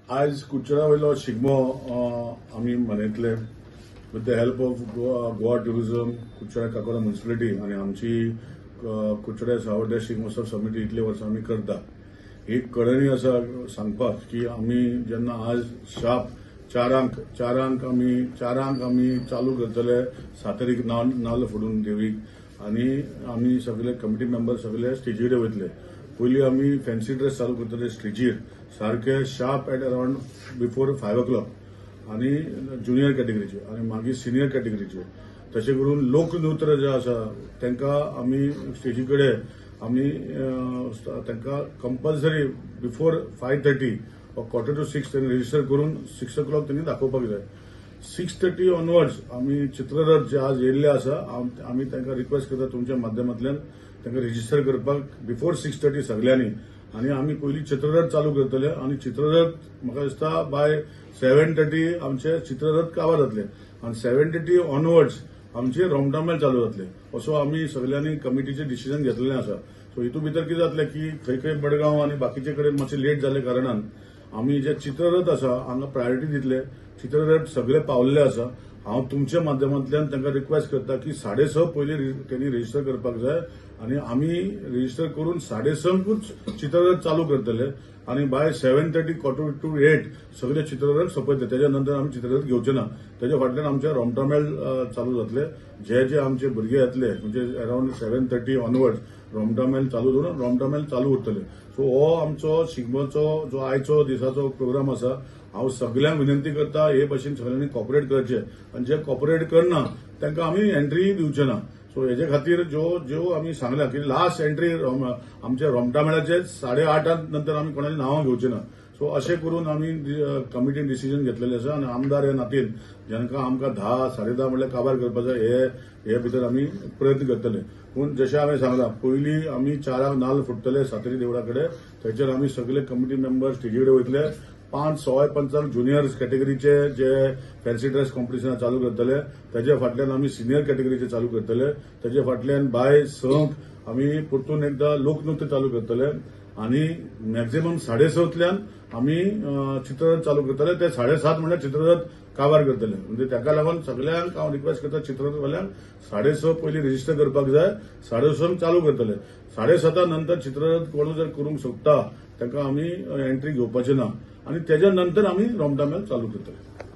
आयज कुडचड्या वयलो शिगमो आमी मनयतले with the help of Goa Tourism, Curchorem Kakola Municipality आनी आमची कुडचड्या सावर्डे शिगमोत्सव समिती इतले वर्सां आमी करता. एक कळणी आसा सांगपाक की आमी जेन्ना आज शार्प चारांक आमी चालू करतले सातेरीक नाल्ल फोडून देवीक आनी आमी सगळे कमिटी मेंबर सगळे स्टेजीर वयतले. पयलीं आमी फॅन्सी ड्रेस चालू करतले स्टेजीर सारके sharp at around before 5 o'clock आनी ज्युनियर कॅटेगरीचे आनी मागीर सिनियर कॅटेगरीचे. तशें करून लोकनृत्य जे आसा तांकां आमी स्टेजी कडेन आमी तांकां कंपल्सरी बिफोर 5:30 वा 5:45 तांणी रजिस्टर करून 6 o'clock तांणी दाखोवपाक जाय. 6:30 ऑनवर्ड्स आमी चित्ररथ जे आज येयल्ले आसा आमी तांकां रिक्वेस्ट करता तुमच्या माध्यमांतल्यान तांकां रजिस्टर करपाक बिफोर 6:30 सगळ्यांनी. आनी आमी पयलीं चित्ररथ चालू करतले आनी चित्ररथ म्हाका दिसता बाय 7:30 आमचे चित्ररथ काबार जातले आनी 7:30 ऑनवर्ड्स आमचे रोमटामेळ चालू जातले. असो आमी सगळ्यांनी कमिटीचे डिसिजन घेतलेलें आसा. सो हितून भितर कितें जातलें की खंय खंय मडगांव आनी बाकीचे कडेन मातशें लेट जाले कारणान आमी जे चित्ररथ आसा हांगा प्रायोरिटी दितले. चित्ररथ सगळे पावल्ले आसा. हांव तुमच्या माध्यमांतल्यान तांकां रिक्वेस्ट करता की 6:30 पयलीं तेणी रजिस्टर करपाक जाय आनी आमी रजिस्टर करून 6:30कूच चित्ररथ चालू करतले आनी बाय 7:30 7:45 सगळे चित्ररथ सोंपयतले. तेज्या नंतर आमी चित्ररथ घेवचे ना. तेज्या फाटल्यान आमचे रोमटामेळ चालू जातले. जे जे आमचे भुरगे येतले म्हणजे अरावंड 7:30 ऑनवर्ड्स रोमटामेळ चालू दवरून रोमटामेळ चालू उरतले. सो हो आमचो शिगमोचो जो आयचो दिसाचो प्रोग्राम आसा. हांव सगल्यांक विनंती करता हे भशेन सगळ्यांनी कॉपरेट करचे आनी जे कॉपरेट करना तांकां आमी एंट्री दिवचे ना. सो हेजे खातीर ज्यो ज्यो आमी सांगला की लास्ट एंट्री आमच्या रोमटामेळाचे 8:30 नंतर आमी कोणाची नांवां घेवचे ना. सो अशें करून आमी कमिटीन डिसिजन घेतलेलें आसा आनी आमदार ह्या नातीन जांकां आमकां 10, 10:30 म्हणल्यार काबार करपाक जाय हे भितर आमी प्रयत्न करतले. पूण जशें हांवें सांगलां पयलीं आमी 4 नाल्ल फुट्टले सातेरी देवळा कडेन, थंयसर आमी सगळे कमिटी मेंबर स्टेजी कडेन वयतले. 5, 5:15 ज्युनियर कॅटेगरीचे जे फॅन्सी ड्रेस कॉम्पिटिशन चालू करतले. तेजे फाटल्यान आमी सिनियर कॅटेगरीचे चालू करतले. तेजे फाटल्यान बाय 6 आमी परतून एकदां लोकनृत्य चालू करतले आनी मॅक्झिमम 6:30 आमी चित्ररथ चालू करतले. ते 7:30 म्हणल्यार चित्ररथ काबार करतले. म्हणजे ताका लागून सगळ्यांक हांव रिक्वेस्ट करता चित्ररथवाल्यांक 6:30 पयलीं रजिस्टर करपाक जाय. 6:30 चालू करतले. 7:30 नंतर चित्ररथ कोणूय जर करूंक सोदता तांकां आमी एंट्री घेवपाची ना आनी तेज्या नंतर आमी रोमटामेळ चालू करतले.